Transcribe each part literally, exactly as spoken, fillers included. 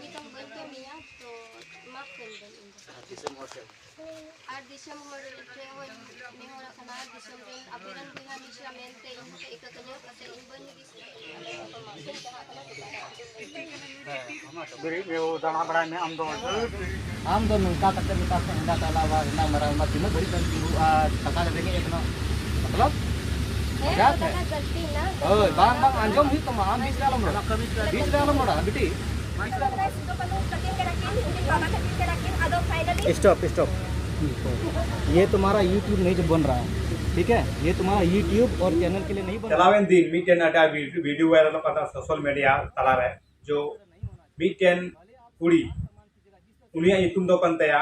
ᱱᱤᱛᱚᱝ ᱵᱟᱹᱧ ᱠᱟᱹᱢᱤᱭᱟ, ᱛᱚ ᱢᱟᱯ ᱠᱟᱹᱧ ᱵᱮᱱ ᱤᱧ ᱫᱚ᱾ ᱟᱨ ᱫᱤᱥᱚᱢ ᱦᱚᱲ ᱴᱷᱮᱱ ᱦᱚᱸᱧ ᱱᱮᱦᱚᱨᱚᱜ ᱠᱟᱱᱟ, ᱫᱤᱥᱚᱢ ᱨᱮᱱ ᱟᱯᱮ ᱨᱮᱱ ᱵᱚᱭᱦᱟ ᱢᱤᱥᱨᱟ ᱢᱮᱱᱛᱮ ᱤᱧ ᱦᱚᱸᱯᱮ ᱤᱠᱟᱹ ᱠᱟᱹᱧᱟ, ᱯᱟᱥᱮᱡ ᱤᱧ ᱵᱟᱹᱧ ᱦᱩᱫᱤᱥ ᱫᱟᱲᱮᱭᱟᱜᱼᱟ᱾ ᱟᱢ ᱫᱚ ᱱᱚᱝᱠᱟ ᱠᱟᱛᱮ ᱱᱚᱝᱠᱟ ᱥᱮ ᱦᱮᱸᱫᱟ ᱪᱟᱞᱟᱣᱟ, ᱦᱮᱸᱫᱟ ᱢᱟᱨᱟᱝ ᱢᱟ ᱛᱤᱱᱟᱹᱜ ᱜᱷᱟᱹᱲᱤᱡ ᱵᱮᱱ ᱛᱤᱸᱜᱩᱜᱼᱟ, ᱴᱟᱠᱟ ᱨᱮᱸᱜᱮᱡ ᱮ ᱠᱟᱱᱟ, ᱢᱚᱛᱞᱚᱵ? ᱦᱮᱸ, ᱡᱟᱛᱮ ᱚᱱᱟ ᱜᱟᱹᱞᱛᱤ ᱢᱮᱱᱟᱜᱼᱟ᱾ ᱦᱳᱭ, ᱵᱟᱝ, ᱵᱟᱝ, ᱟᱸᱡᱚᱢ ᱦᱩᱭᱩᱜ ᱛᱟᱢᱟ, ᱟᱢ ᱵᱤᱥ ᱨᱮ ᱟᱞᱚᱢ ᱨᱚᱲᱟ, ᱵᱤᱥ ᱨᱮ ᱟᱞᱚᱢ ᱨᱚᱲᱟ, ᱵᱤᱴᱤ᱾ ᱥᱤᱫᱩ ᱠᱟᱹᱱᱦᱩ ᱠᱷᱟᱹᱛᱤᱨ ᱠᱟᱱᱟ ᱠᱤᱱ, ᱩᱱᱠᱤᱱ ᱵᱟᱵᱟ ᱠᱷᱟᱹᱛᱤᱨ ᱠᱟᱱᱟ ᱠᱤᱱ, ᱟᱫᱚ finally ᱥᱴᱚᱯ, ᱥᱴᱚᱯ। ये तुम्हारा YouTube नहीं बन रहा है, ठीक है? ये तुम्हारा YouTube और चैनल के लिए नहीं बन रहा है। ᱪᱟᱞᱟᱣᱮᱱ ᱫᱤᱱ ᱢᱤᱫᱴᱮᱱ ᱟᱹᱰᱤ ᱟᱸᱴ ᱵᱷᱤᱰᱤᱭᱳ ᱵᱷᱟᱭᱨᱟᱞᱚᱜ ᱠᱟᱱ ᱛᱟᱦᱮᱸ ᱥᱳᱥᱟᱞ ᱢᱤᱰᱤᱭᱟ ᱛᱟᱞᱟᱨᱮ, ᱡᱚ ᱢᱤᱫᱴᱮᱱ ᱠᱩᱲᱤ, ᱩᱱᱤᱭᱟᱜ ᱧᱩᱛᱩᱢ ᱫᱚ ᱠᱟᱱ ᱛᱟᱭᱟ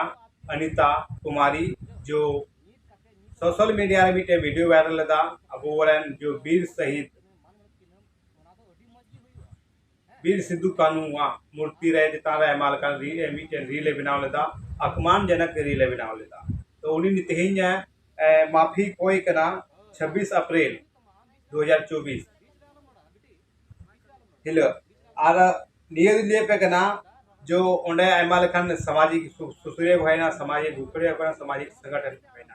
ᱚᱱᱤᱛᱟ ᱠᱩᱢᱟᱨᱤ, ᱡᱚ ᱥᱳᱥᱟᱞ ᱢᱤᱰᱤᱭᱟ ᱨᱮ ᱢᱤᱫᱴᱮᱱ ᱵᱷᱤᱰᱤᱭᱳ ᱵᱷᱟᱭᱨᱟᱞ ᱞᱮᱫᱟ ᱟᱵᱚ ᱨᱮᱱ ᱡᱚ ᱵᱤᱨ ᱥᱟᱹᱦᱤᱫ ᱵᱤᱨ ᱥᱤᱫᱩ ᱠᱟᱹᱱᱩᱣᱟᱜ ᱢᱩᱨᱛᱤ ᱨᱮ ᱪᱮᱛᱟᱱ ᱨᱮ ᱟᱭᱢᱟ ᱞᱮᱠᱟᱱ ᱨᱤ-, ᱢᱤᱫᱴᱮᱱ ᱨᱤᱞ ᱮ ᱵᱮᱱᱟᱣ ᱞᱮᱫᱟ, ᱚᱯᱚᱢᱟᱱ ᱡᱚᱱᱚᱠ ᱨᱤᱞ ᱮ ᱵᱮᱱᱟᱣ ᱞᱮᱫᱟ᱾ ᱛᱚ ᱩᱱᱤ ᱛᱮᱦᱮᱧ ᱮ, ᱮ, ᱢᱟᱯᱷᱤ ᱠᱚᱭ ᱠᱟᱱᱟ ᱪᱷᱟᱵᱵᱤᱥ ᱮᱯᱨᱤᱞ ᱫᱩ ᱦᱟᱡᱟᱨ ᱪᱚᱵᱵᱤᱥ ᱦᱤᱞᱳᱜ᱾ ᱟᱨ ᱱᱤᱭᱟᱹ ᱞᱟᱹᱭ ᱯᱮ ᱠᱟᱱᱟ ᱡᱚ ᱚᱸᱰᱮ ᱟᱭᱢᱟ ᱞᱮᱠᱟᱱ ᱥᱟᱢᱟᱡᱤᱠ ᱥᱩ-, ᱥᱩᱥᱟᱹᱨᱤᱭᱟᱹ ᱠᱚ ᱦᱩᱭᱱᱟ, ᱥᱟᱢᱟᱡᱤᱠ ᱜᱩᱠᱷᱲᱤᱭᱟᱹ ᱠᱚ ᱦᱩᱭᱱᱟ, ᱥᱟᱢᱟᱡᱤᱠ ᱥᱚᱝᱜᱚᱴᱷᱚᱱ ᱠᱚ ᱦᱩᱭᱱᱟ᱾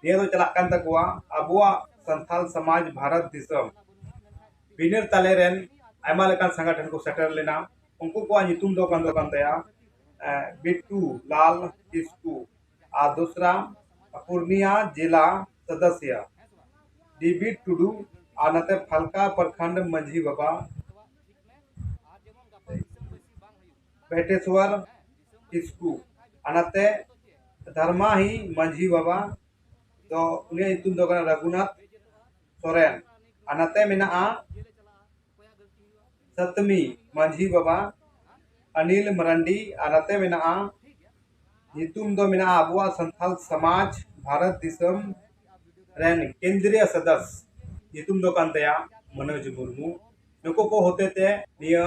ᱱᱤᱭᱟᱹ ᱫᱚ ᱪᱟᱞᱟᱜ ᱠᱟᱱ ᱛᱟᱠᱚᱣᱟ ᱟᱵᱚᱣᱟᱜ ᱥᱟᱱᱛᱟᱞ ᱥᱚᱢᱟᱡᱽ ᱵᱷᱟᱨᱚᱛ ᱫᱤᱥᱚᱢ ᱵᱤᱱᱟᱹᱨ ᱛᱟᱞᱮ ᱨᱮᱱ ᱟᱭᱢᱟ ᱞᱮᱠᱟᱱ ᱥᱚᱝᱜᱚᱴᱷᱚᱱ ᱠᱚ ᱥᱮᱴᱮᱨ ᱞᱮᱱᱟ᱾ ᱩᱱᱠᱩ ᱠᱚᱣᱟᱜ ᱧᱩᱛᱩᱢ ᱫᱚ ᱠᱟᱱ, ᱫᱚ ᱠᱟᱱ ᱛᱟᱭᱟ, ᱮ, ᱵᱤᱴᱴᱩ ᱞᱟᱞ ᱠᱤᱥᱠᱩ, ᱟᱨ ᱫᱚᱥᱨᱟ ᱯᱩᱨᱱᱤᱭᱟ ᱡᱮᱞᱟ ᱥᱚᱫᱚᱥᱭᱚ ᱰᱮᱵᱤᱰ ᱴᱩᱰᱩ, ᱟᱨ ᱱᱚᱛᱮ ᱯᱷᱟᱞᱠᱟ ᱯᱨᱚᱠᱷᱚᱸᱰ ᱢᱟᱹᱡᱷᱤ ᱵᱟᱵᱟ ᱵᱷᱮᱴᱮᱥᱣᱚᱨ ᱠᱤᱥᱠᱩ, ᱟᱨ ᱱᱚᱛᱮ ᱫᱷᱟᱨᱢᱟᱦᱤ ᱢᱟᱹᱡᱷᱤ ᱵᱟᱵᱟ ᱫᱚ, ᱩᱱᱤᱭᱟᱜ ᱧᱩᱛᱩᱢ ᱫᱚ ᱠᱟᱱᱟ ᱨᱟᱹᱜᱷᱩᱱᱟᱛᱷ ᱥᱚᱨᱮᱱ, ᱟᱨ ᱱᱚᱛᱮ ᱢᱮᱱᱟᱜᱼᱟ ᱥᱟᱛᱢᱤ ᱢᱟᱹᱡᱷᱤ ᱵᱟᱵᱟ ᱚᱱᱤᱞ ᱢᱟᱨᱟᱱᱰᱤ, ᱟᱨ ᱱᱚᱛᱮ ᱢᱮᱱᱟᱜᱼᱟ, ᱧᱩᱛᱩᱢ ᱫᱚ ᱢᱮᱱᱟᱜᱼᱟ ᱟᱵᱚᱣᱟᱜ ᱥᱟᱱᱛᱟᱞ ᱥᱚᱢᱟᱡᱽ ᱵᱷᱟᱨᱚᱛ ᱫᱤᱥᱚᱢ ᱨᱮᱱ ᱠᱮᱱᱫᱨᱤᱭᱚ ᱥᱚᱫᱚᱥ, ᱧᱩᱛᱩᱢ ᱫᱚ ᱠᱟᱱ ᱛᱟᱭᱟ ᱢᱚᱱᱳᱡᱽ ᱢᱩᱨᱢᱩ᱾ ᱱᱩᱠᱩ ᱠᱚ ᱦᱚᱛᱮ ᱛᱮ ᱱᱤᱭᱟᱹ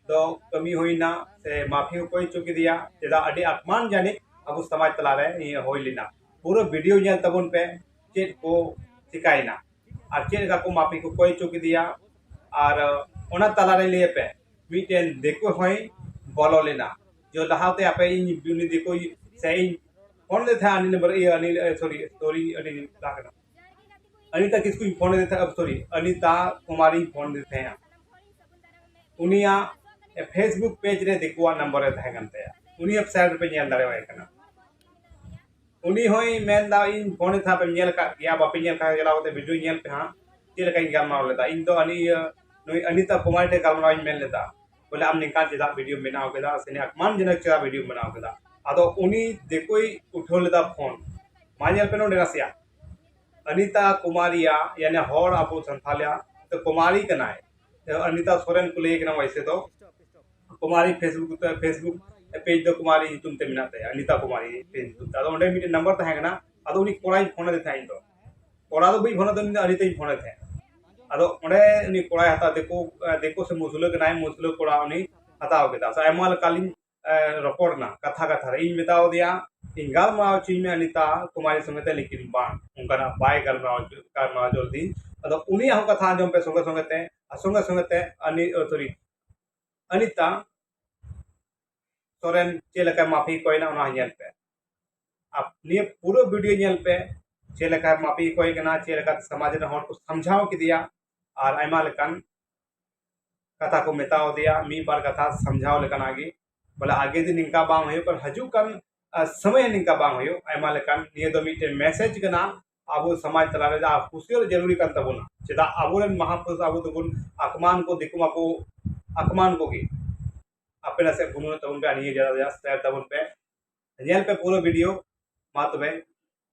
ᱫᱚ ᱠᱟᱹᱢᱤ ᱦᱩᱭᱱᱟ ᱥᱮ ᱢᱟᱯᱷᱤ ᱦᱚᱸ ᱠᱚᱭ ᱦᱚᱪᱚ ᱠᱮᱫᱮᱭᱟ᱾ ᱪᱮᱫᱟᱜ ᱟᱹᱰᱤ ᱚᱯᱚᱢᱟᱱ ᱡᱟᱹᱱᱤᱡ ᱟᱵᱚ ᱥᱚᱢᱟᱡᱽ ᱛᱟᱞᱟᱨᱮ ᱱᱤᱭᱟᱹ ᱦᱩᱭ ᱞᱮᱱᱟ᱾ ᱯᱩᱨᱟᱹ ᱵᱷᱤᱰᱤᱭᱳ ᱧᱮᱞ ᱛᱟᱵᱚᱱ ᱯᱮ, ᱪᱮᱫ ᱠᱚ ᱪᱤᱠᱟᱭᱮᱱᱟ ᱟᱨ ᱪᱮᱫ ᱞᱮᱠᱟ ᱠᱚ ᱢᱟᱯᱷᱤ ᱠᱚ ᱠᱚᱭ ᱦᱚᱪᱚ ᱠᱮᱫᱮᱭᱟ᱾ ᱟᱨ ᱚᱱᱟ ᱛᱟᱞᱟᱨᱮ ᱞᱟᱹᱭ ᱟᱯᱮ, ᱢᱤᱫᱴᱮᱱ ᱫᱤᱠᱩ ᱦᱚᱸᱭ ᱵᱚᱞᱚ ᱞᱮᱱᱟ᱾ ᱡᱚ ᱞᱟᱦᱟᱛᱮ ᱟᱯᱮ ᱤᱧ ᱩᱱᱤ ᱫᱤᱠᱩ ᱥᱮ ᱤᱧ ᱯᱷᱳᱱ ᱞᱮᱫ ᱛᱟᱦᱮᱸᱫ ᱟᱹᱱᱤ ᱱᱟᱢᱵᱟᱨ, ᱤᱭᱟᱹ, ᱟᱹᱱᱤ, ᱥᱚᱨᱤ, ᱥᱴᱳᱨᱤ ᱟᱹᱰᱤ ᱫᱟᱜ ᱠᱟᱱᱟ᱾ ᱟᱹᱱᱤᱛᱟ ᱠᱤᱥᱠᱩᱧ ᱯᱷᱳᱱ ᱞᱮᱫᱮ ᱛᱟᱦᱮᱸᱫ, ᱥᱚᱨᱤ, ᱟᱹᱱᱤᱛᱟ ᱠᱩᱢᱟᱨᱤᱧ ᱯᱷᱳᱱ ᱞᱮᱫᱮ ᱛᱟᱦᱮᱸᱫᱼᱟ᱾ ᱩᱱᱤᱭᱟᱜ Facebook ᱯᱮᱡᱽ ᱨᱮ ᱫᱤᱠᱩᱣᱟᱜ ᱱᱟᱢᱵᱟᱨ ᱨᱮ ᱛᱟᱦᱮᱸ ᱠᱟᱱ ᱛᱟᱭᱟ᱾ ᱩᱱᱤ ᱣᱮᱵᱥᱟᱭᱤᱴ ᱨᱮᱯᱮ ᱧᱮᱞ ᱫᱟᱲᱮᱣᱟᱭ ᱠᱟᱱᱟ᱾ ᱩᱱᱤ ᱦᱚᱸᱭ ᱢᱮᱱᱫᱟ, ᱤᱧ ᱯᱷᱳᱱ ᱮᱫ ᱛᱟᱦᱮᱸᱫ, ᱯᱮ ᱧᱮᱞ ᱟᱠᱟᱫ ᱜᱮᱭᱟ, ᱵᱟᱯᱮ ᱧᱮᱞ ᱠᱷᱟᱱ ᱪᱟᱞᱟᱣ ᱠᱟᱛᱮ ᱵᱷᱤᱰᱤᱭᱳ ᱧᱮᱞ ᱯᱮ ᱦᱟᱸᱜ, ᱪᱮᱫ ᱞᱮᱠᱟᱧ ᱜᱟᱞᱢᱟᱨᱟᱣ ᱞᱮᱫᱟ᱾ ᱤᱧ ᱫᱚ ᱟᱹᱱᱤ, ᱤᱭᱟᱹ, ᱱᱩᱭ ᱟᱹᱱᱤᱛᱟ ᱠᱩᱢᱟᱨᱤ ᱴᱷᱮᱱ ᱜᱟᱞᱢᱟᱨᱟᱣ ᱤᱧ ᱢᱮᱱ ᱞᱮᱫᱟ, ᱵᱚᱞᱮ, ᱟᱢ ᱱᱤᱝᱠᱟᱱ ᱪᱮᱫᱟᱜ ᱵᱷᱤᱰᱤᱭᱳᱢ ᱵᱮᱱᱟᱣ ᱠᱮᱫᱟ, ᱥᱮ ᱱᱤᱭᱟᱹ ᱚᱯᱢᱟᱱᱡᱚᱱᱚᱠ ᱪᱮᱫᱟᱜ ᱵᱷᱤᱰᱤᱭᱳᱢ ᱵᱮᱱᱟᱣ ᱠᱮᱫᱟ? ᱟᱫᱚ ᱩᱱᱤ ᱫᱤᱠᱩᱭ ᱩᱴᱷᱟᱹᱣ ᱞᱮᱫᱟ ᱯᱷᱳᱱ᱾ ᱢᱟ ᱧᱮᱞ ᱯᱮ ᱱᱚᱰᱮ ᱱᱟᱥᱮᱭᱟᱜ, ᱟᱹᱱᱤᱛᱟ ᱠᱩᱢᱟᱨᱤᱭᱟ, ᱭᱟᱱᱮ ᱦᱚᱲ ᱟᱵᱚ ᱥᱟᱱᱛᱟᱞᱤᱭᱟ ᱛᱚ ᱠᱩᱢᱟᱨᱤ ᱠᱟᱱᱟᱭ᱾ ᱛᱚ ᱟᱹᱱᱤᱛᱟ ᱥᱚᱨᱮᱱ ᱠᱚ ᱞᱟᱹᱭ ᱠᱟᱱᱟ, ᱣᱟᱭᱥᱮ ᱫᱚ ᱠᱩᱢᱟᱨᱤ Facebook ᱛᱮ, Facebook ᱯᱮᱡᱽ ᱫᱚ ᱠᱩᱢᱟᱨᱤ ᱧᱩᱛᱩᱢ ᱛᱮ ᱢᱮᱱᱟᱜ ᱛᱟᱭᱟ, ᱟᱹᱱᱤᱛᱟ ᱠᱩᱢᱟᱨᱤ ᱯᱮᱡᱽ ᱧᱩᱛᱩᱢ ᱛᱮ᱾ ᱟᱫᱚ ᱚᱸᱰᱮ ᱢᱤᱫᱴᱮᱱ ᱱᱟᱢᱵᱟᱨ ᱛᱟᱦᱮᱸ ᱠᱟᱱᱟ, ᱟᱫᱚ ᱩᱱᱤ ᱠᱚᱲᱟᱧ ᱯᱷᱳᱱ ᱟᱫᱮ ᱛᱟᱦᱮᱸᱫ ᱤᱧ ᱫᱚ᱾ ᱠᱚᱲᱟ ᱫᱚ ᱵᱟᱹᱧ ᱯᱷᱳᱱ ᱟᱫᱮ, ᱩᱱᱤ ᱫᱚ ᱟᱹᱱᱤᱛᱟᱧ ᱯᱷᱳᱱ ᱟᱫᱮ ᱛᱟᱦᱮᱸᱫ᱾ ᱟᱫᱚ ᱚᱸᱰᱮ ᱩᱱᱤ ᱠᱚᱲᱟᱭ ᱦᱟᱛᱟᱣ, ᱫᱤᱠᱩ, ᱫᱤᱠᱩ ᱥᱮ ᱢᱩᱥᱞᱟᱹ ᱠᱟᱱᱟᱭ, ᱢᱩᱥᱞᱟᱹ ᱠᱚᱲᱟ ᱩᱱᱤ ᱦᱟᱛᱟᱣ ᱠᱮᱫᱟ᱾ ᱥᱮ ᱟᱭᱢᱟ ᱞᱮᱠᱟᱞᱤᱧ ᱮ, ᱨᱚᱯᱚᱲ ᱮᱱᱟ ᱠᱟᱛᱷᱟ ᱠᱟᱛᱷᱟ ᱨᱮ᱾ ᱤᱧ ᱢᱮᱛᱟᱣ ᱫᱮᱭᱟ, ᱤᱧ ᱜᱟᱞᱢᱟᱨᱟᱣ ᱦᱚᱪᱚᱧ ᱢᱮ ᱟᱹᱱᱤᱛᱟ ᱠᱩᱢᱟᱨᱤ ᱥᱚᱸᱜᱮ ᱛᱮ, ᱞᱮᱠᱤᱱ ᱵᱟᱝ, ᱚᱱᱠᱟᱱᱟᱜ ᱵᱟᱭ ᱜᱟᱞᱢᱟᱨᱟᱣ ᱦᱚᱪᱚ-, ᱜᱟᱞᱢᱟᱨᱟᱣ ᱦᱚᱪᱚ ᱞᱮᱫᱤᱧ᱾ ᱟᱫᱚ ᱩᱱᱤᱭᱟᱜ ᱦᱚᱸ ᱠᱟᱛᱷᱟ ᱟᱸᱡᱚᱢ ᱯᱮ ᱥᱚᱸᱜᱮ ᱥᱚᱸᱜᱮ ᱛᱮ, ᱟᱨ ᱥᱚᱸᱜᱮ ᱥᱚᱸᱜᱮ ᱛᱮ ᱟᱹᱱᱤ-, ᱚ, ᱥᱚᱨᱤ, ᱟᱹᱱᱤᱛᱟ ᱥᱚᱨᱮᱱ ᱪᱮᱫ ᱞᱮᱠᱟᱭ ᱢᱟᱯᱷᱤ ᱠᱚᱭᱮᱱᱟ, ᱚᱱᱟ ᱦᱚᱸ ᱧᱮᱞ ᱯᱮ᱾ ᱟᱨ ᱱᱤᱭᱟᱹ ᱯᱩᱨᱟᱹ ᱵᱷᱤᱰᱤᱭᱳ ᱧᱮᱞ ᱯᱮ, ᱪᱮᱫ ᱞᱮᱠᱟ ᱢᱟᱯᱷᱤ ᱠᱚᱭ ᱠᱟᱱᱟ, ᱪᱮᱫ ᱞᱮᱠᱟ ᱥᱚᱢᱟᱡᱽ ᱨᱮᱱ ᱦᱚᱲ ᱠᱚ ᱥᱟᱢᱡᱷᱟᱣ ᱠᱮᱫᱮᱭᱟ, ᱟᱨ ᱟᱭᱢᱟ ᱞᱮᱠᱟᱱ ᱠᱟᱛᱷᱟ ᱠᱚ ᱢᱮᱛᱟᱣ ᱫᱮᱭᱟ, ᱢᱤᱫ ᱵᱟᱨ ᱠᱟᱛᱷᱟ ᱥᱟᱢᱡᱷᱟᱣ ᱞᱮᱠᱟᱱᱟᱜ ᱜᱮ, ᱵᱚᱞᱮ ᱟᱜᱮ ᱫᱤᱱ ᱱᱤᱝᱠᱟ ᱵᱟᱝ ᱦᱩᱭᱩᱜ, ᱠᱟᱨᱚᱱ ᱦᱤᱡᱩᱜ ᱠᱟᱱ, ᱟᱨ ᱥᱚᱢᱚᱭ ᱱᱤᱝᱠᱟ ᱵᱟᱝ ᱦᱩᱭᱩᱜ᱾ ᱟᱭᱢᱟ ᱞᱮᱠᱟᱱ, ᱱᱤᱭᱟᱹ ᱫᱚ ᱢᱤᱫᱴᱮᱱ ᱢᱮᱥᱮᱡᱽ ᱠᱟᱱᱟ ᱟᱵᱚ ᱥᱚᱢᱟᱡᱽ ᱛᱟᱞᱟᱨᱮ, ᱟᱨ ᱠᱩᱥᱤᱭᱟᱹ ᱡᱟᱹᱨᱩᱨᱤ ᱠᱟᱱ ᱛᱟᱵᱚᱱᱟ᱾ ᱪᱮᱫᱟᱜ ᱟᱵᱚᱨᱮᱱ ᱢᱟᱦᱟᱯᱩᱨᱩᱥ ᱟᱵᱚ ᱫᱚᱵᱚᱱ ᱟᱠᱢᱟᱱ ᱠᱚ, ᱫᱤᱠᱩ ᱢᱟᱠᱚ ᱟᱠᱢᱟᱱ ᱠᱚᱜᱮ᱾ ᱟᱯᱮ ᱱᱟᱥᱮ ᱵᱩᱱᱩ ᱛᱟᱵᱚᱱ ᱯᱮ, ᱟᱨ ᱱᱤᱭᱟᱹ ᱡᱟᱭᱜᱟ ᱨᱮ ᱥᱮᱭᱟᱨ ᱛᱟᱵᱚᱱ ᱯᱮ, ᱧᱮᱞ ᱯᱮ ᱯᱩᱨᱟᱹ ᱵᱷᱤᱰᱤᱭᱳ᱾ ᱢᱟ ᱛᱚᱵᱮ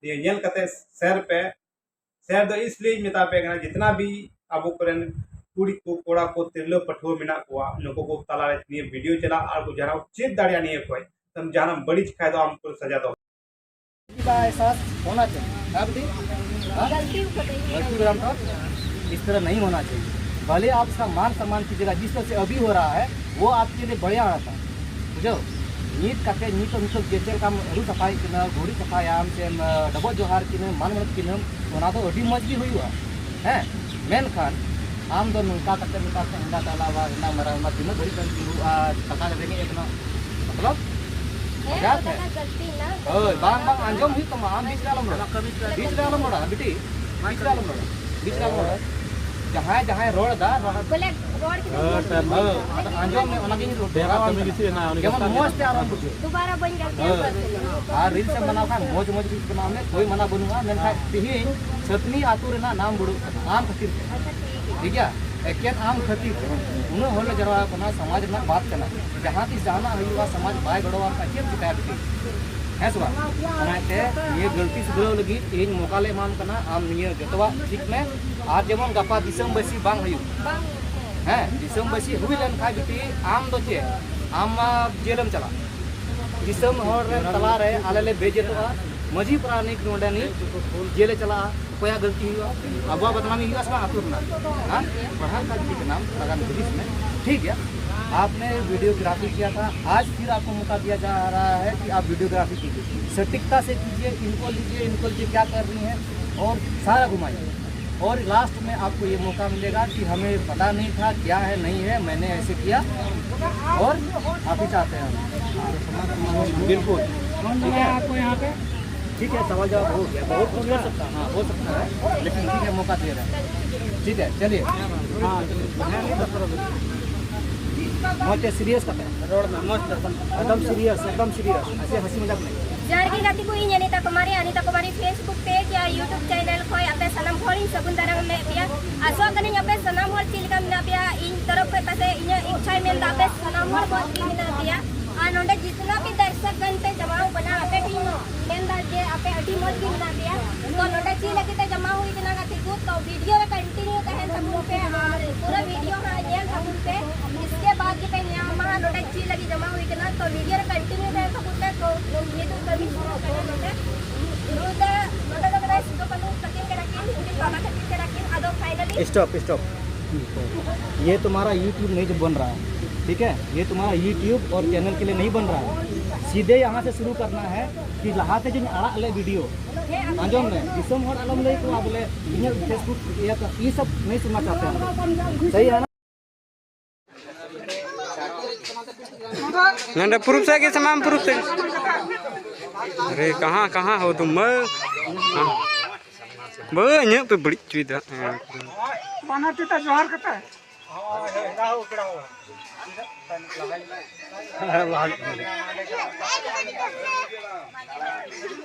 ᱱᱤᱭᱟᱹ ᱧᱮᱞ ᱠᱟᱛᱮ ᱥᱮᱭᱟᱨ ᱯᱮ᱾ ᱥᱮᱭᱟᱨ ᱫᱚ ᱤᱥᱞᱤᱭᱮᱧ ᱢᱮᱛᱟ ᱯᱮ ᱠᱟᱱᱟ, ᱡᱤᱛᱱᱟ ᱵᱷᱤ ᱟᱵᱚ ᱠᱚᱨᱮᱱ ᱠᱩᱲᱤ ᱠᱚ, ᱠᱚᱲᱟ ᱠᱚ, ᱛᱤᱨᱞᱟᱹ ᱯᱟᱹᱴᱷᱩᱣᱟᱹ ᱢᱮᱱᱟᱜ ᱠᱚᱣᱟ, ᱱᱩᱠᱩ ᱠᱚ ᱛᱟᱞᱟᱨᱮ ᱱᱤᱭᱟᱹ ᱵᱷᱤᱰᱤᱭᱳ ᱪᱟᱞᱟᱜ ᱟᱨ ᱠᱚ ᱡᱟᱦᱟᱱᱟᱜ ᱠᱚ ᱪᱮᱫ ᱫᱟᱲᱮᱭᱟᱜᱼᱟ ᱱᱤᱭᱟᱹ ᱠᱷᱚᱡ᱾ ᱛᱟᱢ ᱡᱟᱦᱟᱱᱟᱜ ᱵᱟᱹᱲᱤᱡ ᱠᱷᱟᱡ ᱫᱚ ᱟᱢ ᱯᱩᱨᱟᱹ ᱥᱟᱡᱟ ᱫᱚ ᱮᱦᱥᱟᱥ ᱦᱳᱱᱟ ᱪᱟᱦᱤᱭᱮ᱾ ᱦᱮᱸ ᱵᱤᱴᱤ? ᱦᱮᱸ? ᱜᱟᱞᱛᱤ ᱠᱚ ᱛᱟᱦᱮᱸ ᱠᱟᱱᱟ᱾ गलती मेरा था, इस तरह नहीं होना चाहिए। भले आप उसका मान सम्मान कीजिएगा, जिस तरह से अभी हो रहा है, वो आपके लिए बढ़िया रहता। ᱵᱩᱡᱷᱟᱹᱣ? ᱱᱤᱛ ᱠᱟᱛᱮ, ᱱᱤᱛᱚᱜ, ᱱᱤᱛᱚᱜ ᱡᱮ ᱪᱮᱫ ᱞᱮᱠᱟᱢ ᱟᱹᱨᱩ ᱥᱟᱯᱷᱟᱭᱮᱫ ᱠᱤᱱᱟ, ᱜᱩᱨᱤᱡ ᱥᱟᱯᱷᱟᱭᱟᱢ ᱥᱮᱢ, ᱰᱚᱵᱚᱜ ᱡᱚᱦᱟᱨ ᱠᱤᱱᱟᱹᱢ, ᱢᱟᱱ ᱢᱟᱱᱚᱛ ᱠᱤᱱᱟᱹᱢ, ᱚᱱᱟ ᱫᱚ ᱟᱹᱰᱤ ᱢᱚᱡᱽ ᱜᱮ ᱦᱩᱭᱩᱜᱼᱟ᱾ ᱦᱮᱸ? ᱢᱮᱱᱠᱷᱟᱱ ᱟᱢ ᱫᱚ ᱱᱚᱝᱠᱟ ᱠᱟᱛᱮ ᱱᱚᱝᱠᱟ ᱠᱟᱛᱮ ᱦᱮᱸᱫᱟ ᱴᱟᱞᱟ ᱵᱟ ᱦᱮᱸᱫᱟ ᱢᱟᱨᱟᱝ ᱵᱟ ᱛᱤᱱᱟᱹᱜ ᱜᱷᱟᱹᱲᱤᱡ ᱵᱮᱱ ᱛᱤᱸᱜᱩᱜᱼᱟ, ᱴᱟᱠᱟ ᱨᱮᱸᱜᱮᱡ ᱮ ᱠᱟᱱᱟ, ᱢᱚᱛᱞᱚᱵ? ᱦᱮᱸ, ᱢᱚᱡᱟ ᱛᱚ ᱛᱮ᱾ ᱫᱟᱫᱟ, ᱜᱟᱹᱞᱛᱤ ᱱᱟ᱾ ᱦᱳᱭ, ᱵᱟᱝ, ᱵᱟᱝ, ᱟᱸᱡᱚᱢ ᱦᱩᱭᱩᱜ ᱛᱟᱢᱟ, ᱟᱢ ᱵᱤᱪ ᱨᱮ ᱟᱞᱚᱢ ᱨᱚᱲᱟ, ᱵᱤᱪ ᱨᱮ ᱟᱞᱚᱢ ᱨᱚᱲᱟ, ᱵᱤᱴᱤ, ᱵᱤᱪ ᱨᱮ ᱟᱞᱚᱢ ᱨᱚᱲᱟ, ᱵᱤᱪ ᱨᱮ ᱟᱞᱚᱢ ᱨᱚᱲᱟ᱾ ᱡᱟᱦᱟᱸᱭ, ᱡᱟᱦᱟᱸᱭ ᱨᱚᱲ ᱮᱫᱟ, ᱨᱚᱲ ᱵᱚᱞᱮ, ᱨᱚᱲ ᱠᱮᱫᱟ᱾ ᱦᱳᱭ, ᱟᱫᱚ ᱟᱸᱡᱚᱢ ᱢᱮ, ᱚᱱᱟ ᱜᱤᱧ ᱨᱚᱲ ᱵᱮᱲᱟ ᱠᱟᱹᱢᱤ ᱠᱟᱱᱟ᱾ ᱵᱮᱥᱤ ᱮᱱᱟ, ᱩᱱᱤ ᱡᱮᱢᱚᱱ ᱜᱚᱴᱟ ᱢᱚᱡᱽ ᱛᱮ ᱟᱨᱚᱢ ᱵᱩᱡᱷᱟᱹᱣ᱾ ᱫᱩᱵᱟᱨᱟ ᱵᱟᱹᱧ ᱜᱟᱹᱞᱛᱤᱭᱟ᱾ ᱦᱳᱭ᱾ ᱟᱨ reels ᱮᱢ ᱵᱮᱱᱟᱣ ᱠᱷᱟᱱ ᱢᱚᱡᱽ ᱢᱚᱡᱽ reels ᱵᱮᱱᱟᱣ ᱢᱮ, ᱠᱳᱭ ᱢᱟᱱᱟ ᱵᱟᱹᱱᱩᱜᱼᱟ, ᱢᱮᱱᱠᱷᱟᱱ ᱛᱤᱦᱤᱧ ᱥᱟᱹᱛᱱᱤ ᱟᱹᱛᱩ ᱨᱮᱱᱟᱜ ᱱᱟᱢ ᱵᱩᱲᱟᱹᱜ ᱠᱟᱱᱟ ᱟᱢ ᱠᱷᱟᱹᱛᱤᱨ ᱛᱮ᱾ ᱟᱪᱪᱷᱟ, ᱴᱷᱤᱠ ᱜᱮᱭᱟ᱾ ᱴᱷᱤᱠ ᱜᱮᱭᱟ? ᱮᱠᱮᱱ ᱟᱢ ᱠᱷᱟᱹᱛᱤᱨ ᱛᱮ ᱩᱱᱟᱹᱜ ᱦᱚᱲ ᱞᱮ ᱡᱟᱨᱣᱟ ᱟᱠᱟᱱᱟ, ᱥᱚᱢᱟᱡᱽ ᱨᱮᱱᱟᱜ ᱵᱟᱛ ᱠᱟᱱᱟ᱾ ᱡᱟᱦᱟᱸ ᱛᱤᱥ ᱡᱟᱦᱟᱱᱟᱜ ᱦᱩᱭᱩᱜᱼᱟ, ᱥᱚᱢᱟᱡᱽ ᱵᱟᱭ ᱜᱚᱲᱚᱣᱟᱢ ᱠᱷᱟᱱ ᱪᱮᱫ ᱮᱢ ᱪᱤᱠᱟᱹᱭᱟ ᱵᱤᱴᱤ? ᱦᱮᱸ ᱥᱮ ᱵᱟᱝ? ᱚᱱᱟᱛᱮ ᱱᱤᱭᱟᱹ ᱜᱟᱹᱞᱛᱤ ᱥᱩᱫᱷᱨᱟᱹᱣ ᱞᱟᱹᱜᱤᱫ ᱛᱮᱦᱮᱧ ᱢᱚᱠᱟ ᱞᱮ ᱮᱢᱟᱢ ᱠᱟᱱᱟ, ᱟᱢ ᱱᱤᱭᱟᱹ ᱡᱚᱛᱚᱣᱟᱜ ᱴᱷᱤᱠ ᱢᱮ᱾ ᱟᱨ ᱡᱮᱢᱚᱱ ᱜᱟᱯᱟ ᱫᱤᱥᱚᱢᱵᱟᱹᱥᱤ ᱵᱟᱝ ᱦᱩᱭᱩᱜ᱾ ᱵᱟᱝ ᱦᱩᱭᱩᱜ᱾ ᱦᱮᱸ, ᱫᱤᱥᱚᱢᱵᱟᱹᱥᱤ ᱦᱩᱭ ᱞᱮᱱᱠᱷᱟᱱ ᱵᱤᱴᱤ ᱟᱢ ᱫᱚ ᱪᱮᱫ? ᱟᱢ ᱢᱟ ᱡᱮᱞᱮᱢ ᱪᱟᱞᱟᱜ᱾ ᱫᱤᱥᱚᱢ ᱦᱚᱲ ᱨᱮᱱ ᱛᱟᱞᱟᱨᱮ ᱟᱞᱮ ᱞᱮ ᱵᱮᱡᱮᱛᱚᱜᱼᱟ᱾ ᱢᱟᱹᱡᱷᱤ ᱯᱟᱨᱟᱱᱤᱠ ᱱᱚᱰᱮᱱᱤᱡ ᱡᱮᱞᱮ ᱪᱟᱞᱟᱜᱼᱟ, ᱚᱠᱚᱭᱟᱜ ᱜᱟᱹᱞᱛᱤ ᱦᱩᱭᱩᱜᱼᱟ? ᱟᱵᱚᱣᱟᱜ ᱵᱚᱫᱱᱟᱢᱤ ᱦᱩᱭᱩᱜᱼᱟ ᱥᱮ ᱵᱟᱝ ᱟᱹᱛᱩ ᱨᱮᱱᱟᱜ? ᱦᱮᱸ? ᱯᱟᱲᱦᱟᱜ ᱠᱟᱱ ᱪᱮᱫ ᱠᱟᱱᱟᱢ, ᱛᱷᱚᱲᱟ ᱜᱟᱱ ᱦᱩᱫᱤᱥ ᱢᱮ᱾ ᱴᱷᱤᱠ ᱜᱮᱭᱟ, आपने वीडियोग्राफी किया था, आज फिर आपको मौका दिया जा रहा है कि आप वीडियोग्राफी कीजिए, सटीकता से कीजिए, इनको लीजिए, इनको लीजिए, क्या कर रही हैं, और सारा घुमाइए। और लास्ट में आपको ये मौका मिलेगा कि हमें पता नहीं था, क्या है, नहीं है, मैंने ऐसे किया और माफी चाहते हैं हम। बिल्कुल। ठीक है? आपको यहाँ पे ठीक है, सवाल जवाब हो गया, बहुत कुछ कर सकता है, हाँ, हो सकता है, लेकिन ठीक है, मौका दे रहे हैं। ठीक है, चलिए। हाँ, ᱢᱚᱡᱽ ᱛᱮ ᱥᱤᱨᱤᱭᱟᱥ ᱠᱟᱛᱮ᱾ ᱨᱚᱲ ᱢᱮ, ᱢᱚᱡᱽ ᱛᱮ᱾ ᱮᱠᱫᱚᱢ ᱥᱤᱨᱤᱭᱟᱥ, ᱮᱠᱫᱚᱢ ᱥᱤᱨᱤᱭᱟᱥ, ᱟᱪᱪᱷᱟ, ᱦᱟᱹᱥᱤ ᱢᱟᱡᱟᱠ ᱱᱟᱦᱤᱸ᱾ ᱡᱚᱦᱟᱨ ᱜᱮ ᱜᱟᱛᱮ ᱠᱚ, ᱤᱧ ᱚᱱᱤᱛᱟ ᱠᱩᱢᱟᱨᱤ, ᱚᱱᱤᱛᱟ ᱠᱩᱢᱟᱨᱤ Facebook page ᱟᱨ YouTube channel ᱠᱷᱚᱱ ᱟᱯᱮ ᱥᱟᱱᱟᱢ ᱦᱚᱲ ᱤᱧ ᱥᱟᱹᱜᱩᱱ ᱫᱟᱨᱟᱢ ᱮᱫ ᱯᱮᱭᱟ᱾ ᱟᱥᱚᱜ ᱠᱟᱹᱱᱟᱹᱧ ᱟᱯᱮ ᱥᱟᱱᱟᱢ ᱦᱚᱲ ᱪᱮᱫ ᱞᱮᱠᱟ ᱢᱮᱱᱟᱜ ᱯᱮᱭᱟ᱾ ᱤᱧ ᱛᱚᱨᱚᱯ ᱠᱷᱚᱱ ᱯᱟᱥᱮ ᱤᱧᱟᱹᱜ ᱤᱪᱪᱷᱟᱭ ᱢᱮᱱᱫᱟ ᱟᱯᱮ ᱥᱟᱱᱟᱢ ᱦᱚᱲ ᱢᱚᱡᱽ ᱜᱮ ᱢᱮᱱᱟᱜ ᱯᱮᱭᱟ᱾ ᱟᱨ ᱱᱚᱰᱮ ᱡᱤᱛᱱᱟ ᱵᱷᱤ ᱫᱟᱨᱥᱚᱠ ᱜᱚᱱ ᱯᱮ ᱡᱟᱢᱟ ᱦᱩᱭ ᱠᱟᱱᱟ, ᱟᱯᱮ ᱴᱷᱮᱱ ᱢᱮᱱᱫᱟ ᱡᱮ ᱟᱯᱮ ᱟᱹᱰᱤ ᱢᱚᱡᱽ ᱜᱮ ᱢᱮᱱᱟᱜ ᱯᱮᱭᱟ᱾ ᱛᱚ ᱱᱚᱰᱮ ᱪᱮᱫ ᱞᱟᱹᱜᱤᱫ ᱛᱮ ᱡᱟᱢᱟ ᱦᱩᱭ ᱠᱟᱱᱟ ᱜᱟᱛᱮ ᱠᱚ? ᱛᱚ video ᱨᱮ continue ᱛᱟᱦᱮᱱ ᱛᱟᱵᱚᱱ ᱯᱮ ᱟᱨ ᱯᱩᱨᱟᱹ video ᱦᱟᱸᱜ ᱧᱮᱞ ᱛᱟᱵᱚᱱ ᱯᱮ᱾ ᱤᱥᱠᱮ ᱵᱟᱫ ᱜᱮᱯᱮ ᱧᱟᱢᱟ ᱱᱚᱰᱮ ᱪᱮᱫ ᱞᱟᱹᱜᱤᱫ ᱡᱟᱢᱟ ᱦᱩᱭ ᱠᱟᱱᱟ᱾ ᱛᱚ video ᱨᱮ continue ᱛᱟᱦᱮᱱ ᱛᱟᱵᱚᱱ ᱯᱮ᱾ ᱛᱚ ᱱᱤᱛᱚᱜ ᱠᱟᱹᱢᱤ ᱥᱩᱨᱩᱜ ᱠᱟᱱᱟ ᱱᱚᱰᱮ᱾ ᱱᱚᱰᱮ, ᱱᱚᱰᱮ ᱫᱚ ᱠᱟᱱᱟᱭ ᱥᱤᱫᱩ ᱠᱟᱹᱱᱦᱩ ᱛᱟᱹᱠᱤᱱ ᱠᱟᱱᱟ ᱠᱤᱱ, ᱩᱱᱠᱤᱱ ᱵᱟᱵᱟ ᱛᱟᱹᱠᱤᱱ ᱠᱟᱱᱟ ᱠᱤᱱ᱾ ᱟᱫᱚ finally ᱥᱴᱚᱯ, ᱥᱴᱚᱯ। ये तुम्हारा YouTube नहीं बन रहा है, ठीक है? ये तुम्हारा YouTube और चैनल के लिए नहीं बन रहा है। सीधे यहाँ से शुरू करना है कि ᱞᱟᱦᱟᱛᱮ ᱡᱮᱧ ᱟᱲᱟᱜ ᱞᱮᱫ video, ᱟᱸᱡᱚᱢ ᱢᱮ, ᱫᱤᱥᱚᱢ ᱦᱚᱲ ᱟᱞᱚᱢ ᱞᱟᱹᱭ ᱟᱠᱚᱣᱟ ᱵᱚᱞᱮ ᱤᱧᱟᱹᱜ Facebook ᱤᱭᱟᱹ ᱠᱚ, ᱤᱧ ᱥᱚᱵ ᱱᱤᱭᱩᱡᱽ ᱢᱟ ᱪᱟᱯᱮ᱾ ᱥᱟᱹᱦᱤ ᱦᱮ ᱱᱟ? ᱱᱚᱰᱮ ᱯᱩᱨᱩᱵ ᱥᱮᱫ ᱜᱮ ᱥᱟᱱᱟᱢ ᱯᱩᱨᱩᱵ ᱥᱮᱫ᱾ ᱟᱨᱮ ᱠᱟᱦᱟᱸ ᱠᱟᱦᱟᱸ ᱦᱚ ᱛᱩᱢ ᱵᱟᱹᱧ ᱧᱮᱞ ᱯᱮ ᱵᱟᱹᱲᱤᱡ ᱦᱚᱪᱚᱭᱮᱫᱟ᱾ ᱵᱟᱱᱟᱨ ᱛᱤ ᱛᱮ ᱡᱚᱦᱟᱨ ᱠᱟᱛᱮ᱾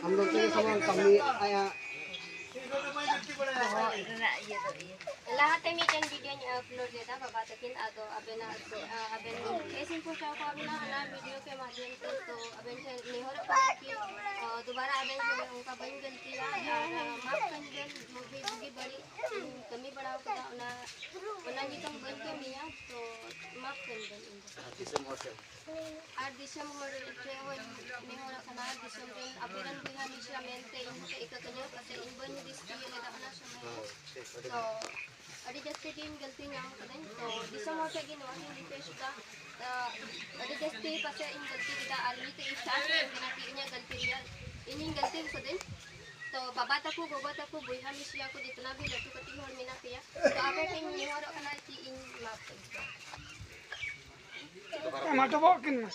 ᱟᱢ ᱫᱚ ᱪᱮᱫ ᱥᱟᱢᱟᱱ ᱠᱟᱹᱢᱤ ᱟᱭᱟ? ᱞᱟᱦᱟᱛᱮ ᱢᱤᱫᱴᱮᱱ ᱵᱷᱤᱰᱤᱭᱳᱧ ᱟᱯᱞᱳᱰ ᱞᱮᱫᱟ ᱵᱟᱵᱟ ᱛᱟᱹᱠᱤᱱ, ᱟᱫᱚ ᱟᱵᱮᱱᱟᱜ, ᱟᱵᱮᱱ ᱵᱮᱥ ᱤᱧ ᱯᱳᱥᱴ ᱟᱠᱟᱫ ᱵᱮᱱᱟ, ᱚᱱᱟ ᱵᱷᱤᱰᱤᱭᱳ ᱠᱮ ᱢᱟᱫᱷᱭᱚᱢ ᱛᱮ, ᱛᱚ ᱟᱵᱮᱱ ᱴᱷᱮᱱ ᱱᱮᱦᱚᱨᱚᱜ ᱠᱟᱱᱟ ᱠᱤ ᱫᱩᱵᱟᱨᱟ ᱟᱵᱮᱱ ᱥᱚᱸᱜᱮ ᱚᱱᱠᱟ ᱵᱟᱹᱧ ᱜᱟᱹᱞᱛᱤᱭᱟ, ᱟᱨ ᱢᱟᱯ ᱠᱟᱹᱧ ᱵᱮᱱ, ᱡᱚ ᱵᱷᱤ ᱵᱩᱜᱤ ᱵᱟᱹᱲᱤᱡ ᱤᱧ ᱠᱟᱹᱢᱤ ᱵᱟᱲᱟ ᱟᱠᱟᱫᱟ, ᱚᱱᱟ ᱚᱱᱟ ᱱᱤᱛᱚᱝ ᱵᱟᱹᱧ ᱠᱟᱹᱢᱤᱭᱟ, ᱛᱚ ᱢᱟᱯ ᱠᱟᱹᱧ ᱵᱮᱱ ᱤᱧ ᱫᱚ᱾ ᱟᱨ ᱫᱤᱥᱚᱢ ᱦᱚᱲ ᱴᱷᱮᱱ ᱦᱚᱸᱧ ᱱᱮᱦᱚᱨᱚᱜ ᱠᱟᱱᱟ, ᱫᱤᱥᱚᱢ ᱨᱮᱱ ᱟᱯᱮ ᱨᱮᱱ ᱵᱚᱭᱦᱟ ᱢᱤᱥᱨᱟ ᱢᱮᱱᱛᱮ ᱤᱧ ᱦᱚᱸᱯᱮ ᱤᱠᱟᱹ ᱠᱟᱹᱧᱟ, ᱯᱟᱥᱮᱡ ᱤᱧ ᱵᱟᱹᱧ ᱨᱤᱥᱠᱤ ᱞᱮᱫᱟ ᱚᱱᱟ ᱥᱚᱢᱚᱭ ᱨᱮ᱾ ᱛᱚ ᱟᱹᱰᱤ ᱡᱟᱹᱥᱛᱤ ᱜᱮᱧ ᱜᱟᱹᱞᱛᱤ ᱧᱟᱢ ᱠᱟᱹᱫᱟᱹᱧ᱾ ᱛᱚ ᱫᱤᱥᱚᱢ ᱦᱚᱲ ᱴᱷᱮᱱ ᱜᱮ ᱱᱚᱣᱟ ᱜᱮᱧ ᱨᱤᱠᱩᱭᱮᱥᱴ ᱮᱫᱟ, ᱟᱹᱰᱤ ᱡᱟᱹᱥᱛᱤ ᱯᱟᱥᱮᱡ ᱤᱧ ᱜᱟᱹᱞᱛᱤ ᱠᱮᱫᱟ, ᱟᱨ ᱱᱤᱛᱚᱜ ᱤᱧ ᱪᱟᱱᱥ ᱮᱢ ᱠᱟᱱᱟ ᱠᱤ ᱤᱧᱟᱹᱜ ᱜᱟᱹᱞᱛᱤ ᱨᱮᱭᱟᱜ ᱤᱧᱤᱧ ᱜᱟᱹᱞᱛᱤ ᱠᱟᱹᱫᱟᱹᱧ᱾ ᱛᱚ ᱵᱟᱵᱟ ᱛᱟᱠᱚ, ᱜᱚᱜᱚ ᱛᱟᱠᱚ, ᱵᱚᱭᱦᱟ ᱢᱤᱥᱨᱟ ᱠᱚ, ᱡᱤᱛᱱᱟ ᱵᱷᱤ ᱞᱟᱹᱴᱩ ᱠᱟᱹᱴᱤᱡ ᱦᱚᱲ ᱢᱮᱱᱟᱜ ᱯᱮᱭᱟ, ᱛᱚ ᱟᱯᱮ ᱴᱷᱮᱱ ᱱᱮᱦᱚᱨᱚᱜ ᱠᱟᱱᱟ ᱠᱤ ᱤᱧ ᱢᱟᱯ ᱠᱟᱹᱧ ᱯᱮ᱾ ᱮᱢᱟ ᱦᱚᱴᱚ ᱠᱟᱜ ᱠᱤᱱ ᱢᱮ᱾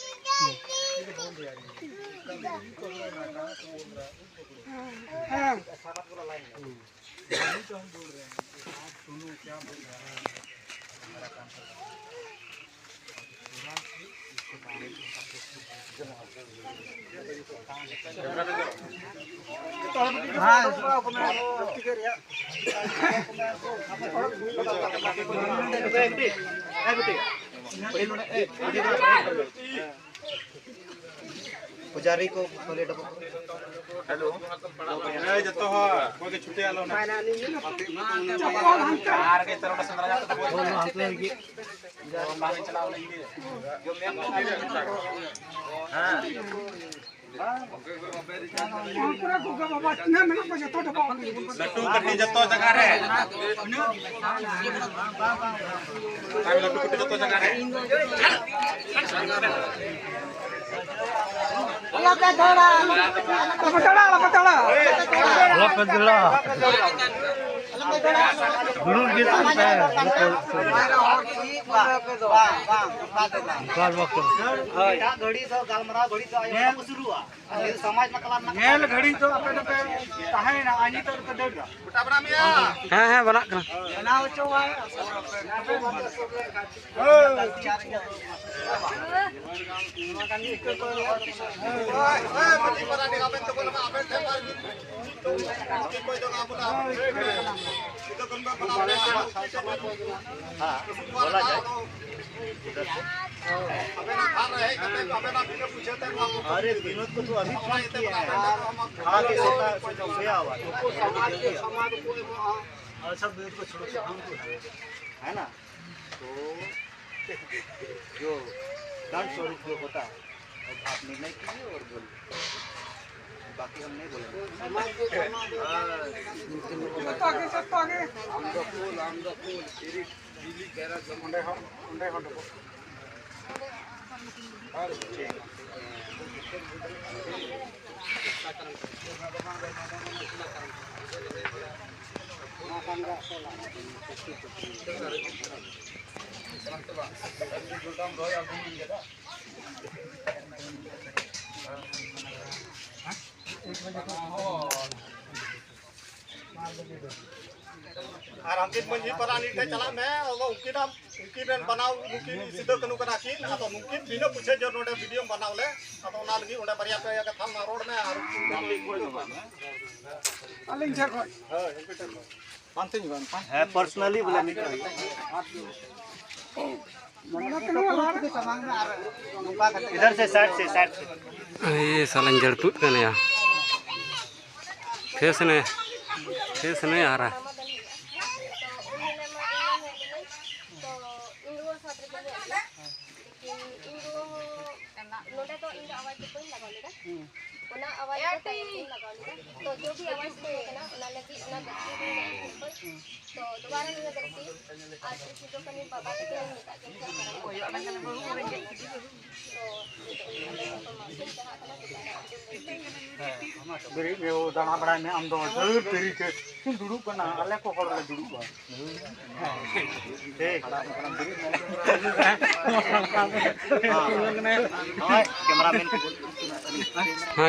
ᱦᱮᱸ᱾ ᱯᱩᱡᱟᱨᱤ ᱠᱚ ᱠᱷᱟᱹᱞᱤ ᱰᱚᱵᱚᱜ᱾ ᱦᱮᱞᱳ᱾ ᱮ ᱡᱚᱛᱚ ᱦᱚᱲ, ᱚᱠᱚᱭ ᱜᱮ ᱪᱷᱩᱴᱤ ᱟᱞᱚ ᱱᱟ᱾ ᱟᱨ ᱜᱮ ᱛᱮᱨᱚᱴᱟ ᱥᱮᱸᱫᱽᱨᱟ ᱡᱟᱦᱟᱸ ᱠᱚ ᱵᱚᱞ ᱦᱟᱱᱛᱮ ᱨᱮᱜᱮ᱾ ᱵᱟᱝ ᱪᱟᱞᱟᱣ ᱞᱮᱱ ᱜᱮ᱾ ᱦᱮᱸ᱾ ᱚᱱᱟ ᱠᱚᱨᱮ ᱜᱚᱜᱚ ᱵᱟᱵᱟ ᱛᱤᱱᱟᱹᱜ ᱢᱮᱱᱟᱜ ᱠᱚᱣᱟ ᱡᱚᱛᱚ ᱰᱚᱵᱚᱜ᱾ ᱞᱟᱹᱴᱩ ᱠᱟᱹᱴᱤᱡ ᱡᱚᱛᱚ ᱡᱟᱭᱜᱟ ᱨᱮ᱾ ᱞᱟᱹᱴᱩ ᱠᱟᱹᱴᱤᱡ ᱡᱚᱛᱚ ᱡᱟᱭᱜᱟ ᱨᱮ᱾ ᱟᱞᱚᱯᱮ ᱫᱟᱹᱲᱟ᱾ ᱫᱩᱲᱩᱵ ᱜᱮ ᱛᱟᱦᱮᱱ ᱯᱮ᱾ ᱵᱟᱨ ᱵᱟᱠᱚ᱾ ᱮᱴᱟᱜ ᱜᱷᱟᱹᱲᱤ ᱫᱚ ᱜᱟᱞᱢᱟᱨᱟᱣ ᱜᱷᱟᱹᱲᱤ ᱫᱚ ᱟᱭᱳ ᱵᱟᱠᱚ ᱥᱩᱨᱩᱜᱼᱟ᱾ ᱟᱨ ᱱᱤᱭᱟᱹ ᱥᱚᱢᱟᱡᱽ ᱨᱮᱱᱟᱜ ᱠᱟᱞᱟᱢ ᱨᱮᱱᱟᱜ ᱧᱮᱞ ᱜᱷᱟᱹᱲᱤ ᱫᱚ ᱟᱯᱮ ᱫᱚᱯᱮ ᱛᱟᱦᱮᱸᱭᱮᱱᱟ, ᱟᱨ ᱱᱤᱛᱚᱜ ᱫᱚᱯᱮ ᱫᱟᱹᱲᱫᱟ᱾ ᱦᱮᱸ, ᱦᱮᱸ, ᱵᱮᱱᱟᱜ ᱠᱟᱱᱟ᱾ ᱵᱮᱱᱟᱣ ᱦᱚᱪᱚᱣᱟᱭ᱾ अरे, विनोद को तो अभी फोन किए हैं। खा के सोता, सोया हुआ था। अच्छा, विनोद को छोड़ो, हम तो हैं। है ना? तो जो दंड स्वरूप जो होता है, अब आप निर्णय कीजिए और बोलिए, बाकी हम नहीं बोलेंगे। ᱟᱨ ᱟᱢᱡᱤᱛ ᱢᱟᱹᱡᱷᱤ ᱯᱟᱨᱟᱱᱤᱠ ᱴᱷᱮᱱ ᱪᱟᱞᱟᱜ ᱢᱮ, ᱟᱫᱚ ᱩᱱᱠᱤᱱᱟᱜ, ᱩᱱᱠᱤᱱ ᱨᱮᱱ ᱵᱟᱱᱟᱣ, ᱱᱩᱠᱤᱱ ᱥᱤᱫᱩ ᱠᱟᱹᱱᱦᱩ ᱠᱟᱱᱟ ᱠᱤᱱ, ᱟᱫᱚ ᱱᱩᱠᱤᱱ ᱵᱤᱱᱟᱹ ᱯᱩᱪᱷᱟᱹ ᱡᱚᱨ ᱱᱚᱰᱮ ᱵᱷᱤᱰᱤᱭᱳᱢ ᱵᱟᱱᱟᱣ ᱞᱮ, ᱟᱫᱚ ᱚᱱᱟ ᱞᱟᱹᱜᱤᱫ ᱚᱸᱰᱮ ᱵᱟᱨᱭᱟ ᱯᱮᱭᱟ ᱠᱟᱛᱷᱟ ᱢᱟ ᱨᱚᱲ ᱢᱮ᱾ ᱟᱨ ᱟᱹᱞᱤᱧ ᱴᱷᱮᱱ ᱠᱷᱚᱱ᱾ ᱦᱳᱭ, ᱩᱱᱠᱩ ᱴᱷᱮᱱ ᱠᱷᱚᱱ᱾ ᱦᱮᱸ, ᱯᱟᱨᱥᱚᱱᱟᱞᱤ ᱵᱚᱞᱮ ᱢᱤᱫ ᱜᱷᱟᱹᱲᱤᱡ᱾ ᱤᱫᱷᱟᱨ ᱥᱮ, ᱥᱟᱭᱤᱰ ᱥᱮ, ᱥᱟᱭᱤᱰ ᱥᱮ᱾ ᱮᱭ ᱥᱟᱞᱟᱧ ᱡᱟᱹᱲᱯᱩᱫ ᱠᱟᱱ ᱭᱟ᱾ ᱯᱷᱮᱥ ᱱᱮ, ᱯᱷᱮᱥ ᱱᱮ ᱟᱨᱟ᱾ ᱤᱧ ᱫᱚ ᱱᱚᱰᱮ ᱫᱚ ᱤᱧ ᱫᱚ ᱟᱣᱟᱡᱽ ᱫᱚ ᱵᱟᱹᱧ ᱞᱟᱜᱟᱣ ᱞᱮᱫᱟ᱾ ᱚᱱᱟ ᱟᱣᱟᱡᱽ ᱫᱚ ᱛᱟᱭᱚᱢ ᱛᱤᱧ ᱞᱟᱜᱟᱣ ᱞᱮᱫᱟ᱾ ᱛᱚ ᱡᱚ ᱵᱷᱤ ᱟᱣᱟᱡᱽ ᱛᱟᱦᱮᱸ ᱠᱟᱱᱟ, ᱚᱱᱟ ᱞᱟᱹᱜᱤᱫ ᱚᱱᱟ ᱜᱟᱹᱞᱛᱤ ᱦᱩᱭ ᱮᱱᱟ ᱤᱧ ᱴᱷᱮᱱ ᱠᱷᱚᱱ᱾ ᱛᱚ ᱫᱚᱵᱟᱨᱟ ᱱᱤᱭᱟᱹ ᱜᱟᱹᱞᱛᱤ ᱟᱨ ᱥᱤᱫᱩ ᱠᱟᱹᱱᱦᱩ ᱵᱟᱵᱟ ᱛᱟᱹᱠᱤᱱ ᱢᱮᱛᱟᱜ ᱠᱤᱱ ᱛᱟᱦᱮᱸ ᱠᱟᱱᱟ᱾ ᱛᱚ ᱱᱤᱛᱚᱜ ᱤᱧ ᱟᱞᱮ ᱠᱚ ᱢᱟᱜ ᱠᱤᱱ ᱪᱟᱞᱟᱜ ᱠᱟᱱᱟ, ᱫᱚᱠᱟᱱ ᱵᱮᱨᱮᱫ ᱢᱮ, ᱳ, ᱫᱟᱬᱟ ᱵᱟᱲᱟᱭ ᱢᱮ ᱟᱢ ᱫᱚ᱾ ᱫᱷᱟᱹᱨ ᱛᱮᱨᱤ ᱠᱮ, ᱪᱮᱫ ᱮᱢ ᱫᱩᱲᱩᱵ ᱠᱟᱱᱟ? ᱟᱞᱮ ᱠᱚ ᱦᱚᱲ ᱞᱮ ᱫᱩᱲᱩᱵᱼᱟ᱾ ᱴᱷᱤᱠ᱾ ᱱᱚᱜᱼᱚᱭ ᱠᱮᱢᱮᱨᱟᱢᱮᱱ ᱠᱚ᱾ ᱦᱮᱸ᱾